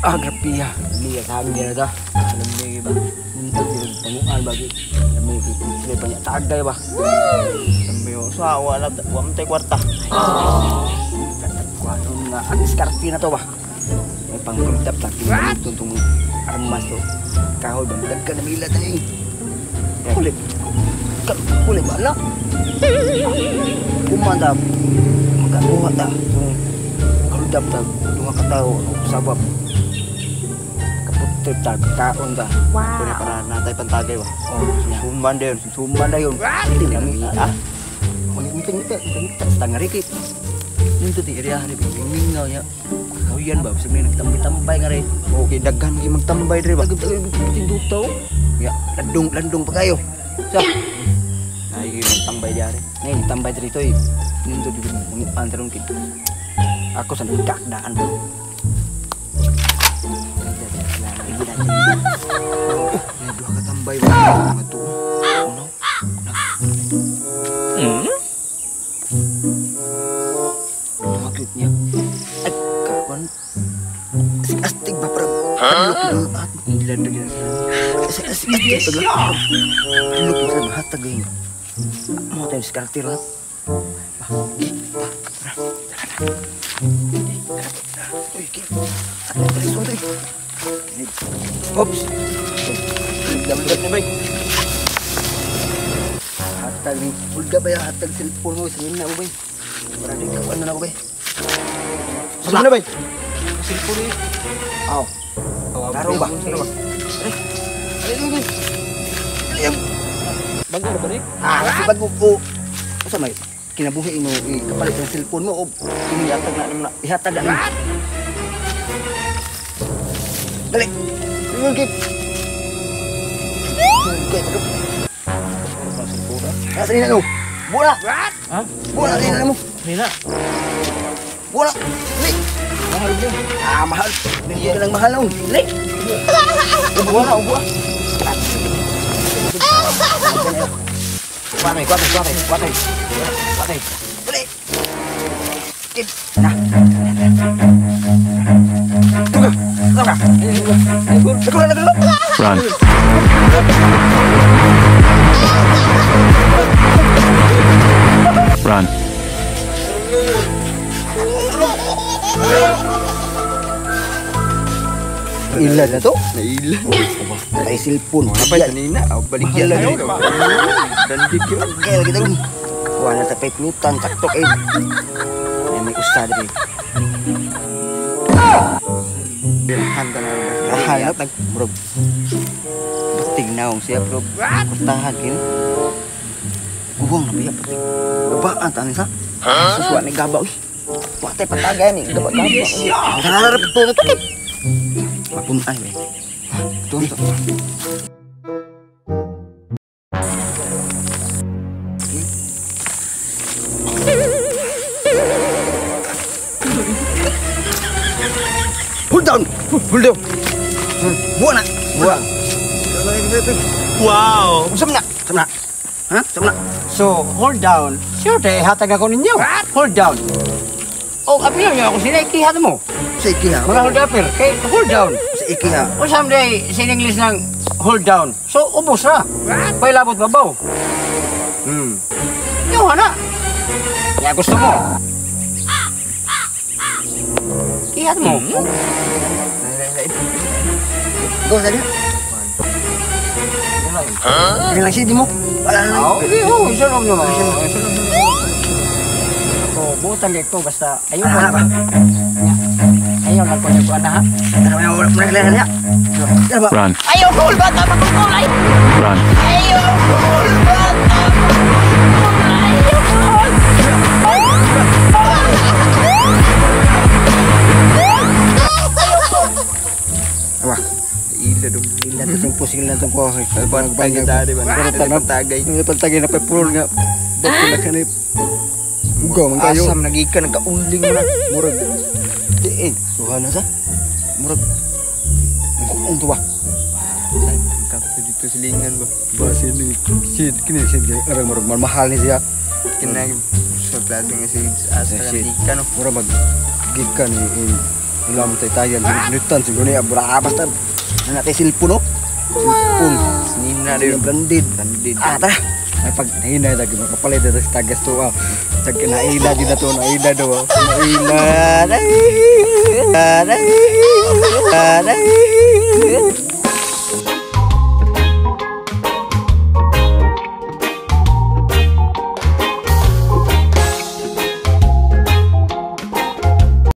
Ah, grabe ya. Lami sa hangin na ta. Lami ba? Nindot yung panguan ba? Lami sila banyak tagay ba? Lami sa wala wa man tay kwarta. Kuwanon nga ang diskarte na to ba? May pangkultap ta kinahanglan tong armas to. Kahoy ba dagkan na mila tayo. Kulit. Kulit ba na? Kumanda makakuha ta. Kaludap ta duha ka tawo sabab. Kaputrip ta kaon ta. Wow. Pwede para natay pantagay ba? Oh, Sumban din. Sumban na yun. Hindi lami ah. Manginting ite, ite sa tangariki. Nito ti area ni mingaw niya. Kahuyan ba bisag nagtambay-tambay nga rin. Okay, daghan gyud magtambay diri ba? Tagtag Ya, landong landong pa kayo. Sa, Ay magtambay diari. ngayon tambay diri to eh. Nito di manguan taron kit. Ako sa kakdaan ba. May duha ka tambay ba? Mga tuo. Ano? Hmm? Duha cute niya. Ay, kawan. Astig ba para huh? Ilan na gina sila. Astig astig pag Look mo sa hatag yun. Mo tayo diskarte ron. Uy, kid. At may preso to eh. Oops. Dapat ni bay. Hatag ni Ulga ba yung hatag cellphone mo? Sabihin na mo ba? Para di ka ano na ko ba? Saan na bay? Cellphone ni. Aw. Tarong ba? Ano ba? Ay, ay, ay. Bago na ba ni? Ah, kasi bago ko. Usa may kinabuhi mo kapalit ng cellphone mo o kini hatag na naman na ihatag na nimo. Dali. Sige. Okay, Asa ni na no? Bula. Ha? Bula ni na mo. Nina. Bula. Dali. Mahal gyud. Ah, mahal. Hindi ka lang mahal noon. Dali. Ubo na, ubo. Kuwatay, kuwatay, kuwatay, kuwatay. Kuwatay. Dali. Kid. Na. Tuga. Tuga. Tuga. Tuga. Run. Run. Ilan na to? Naila. Ay, cellphone. Napay kanina, aw baligya Mahal lang. na. Dandig yun. Kaya lagi tayo. Wala na tapay plutan, saktok eh. Ay, may usa diri. Bilhan ta na. Rahan na tag murag. Bating naong siya pero kurtahan kin. Guwang na biya pati. Gabaan ta ni sa. Suswa ni gaba uy. Watay patagay ni gaba gaba. Tara to to to. Mapunay we. Tunto. Hold down. Hold down. Buwa na. Buwa. Wow! Usam na. Usam na. Ha? Usam na. So, hold down. Sure, tayo hatag ako ninyo. Hold down. Oh, apil niyo ako sila, ikihat mo. Sa ikiha. Mga hold upper, kay hold down. Sa ikiha. Usam day, sa English ng hold down. So, ubos ra. Pailabot babaw. Yung hana. Ya gusto mo. Ihat mo. Go sa diya. Ini lang siya, di mo. Wala na lang. Oh, okay, oh, isa lang naman. Oh, butan dito basta ayaw Ano ba? Ayaw lang ko niyo ana ha. Run. Ayaw ko bata magkukulay. Run. Ayaw ko bata magkukulay. Wah, Ila dong. ila to tong pusing lang tong kuha. Pantagay ta di ba? Pantagay. Pantagay na pepul nga. Bakit na kanip. Ugaw man kayo. Asam nagikan nagkauling na. Murag. Di eh, suha na sa. Murag. Ang to ba? Kapto dito silingan ba? Ba sini sid kini sid arang murag mahal ni siya. Kinag sa klase nga si asa Sid. gikan no. Murag mag gikan ni in Wala mo tayo tayan. Nutan siguro niya bra basta na natin cellphone, no? Cellphone. Nina Yung branded. Branded. Ah, tara. Ay pag nahina tag makapalit ta sa tagas to. Ah. Tag naila din na to, naila daw. Ah. Naila. Naila. Naila.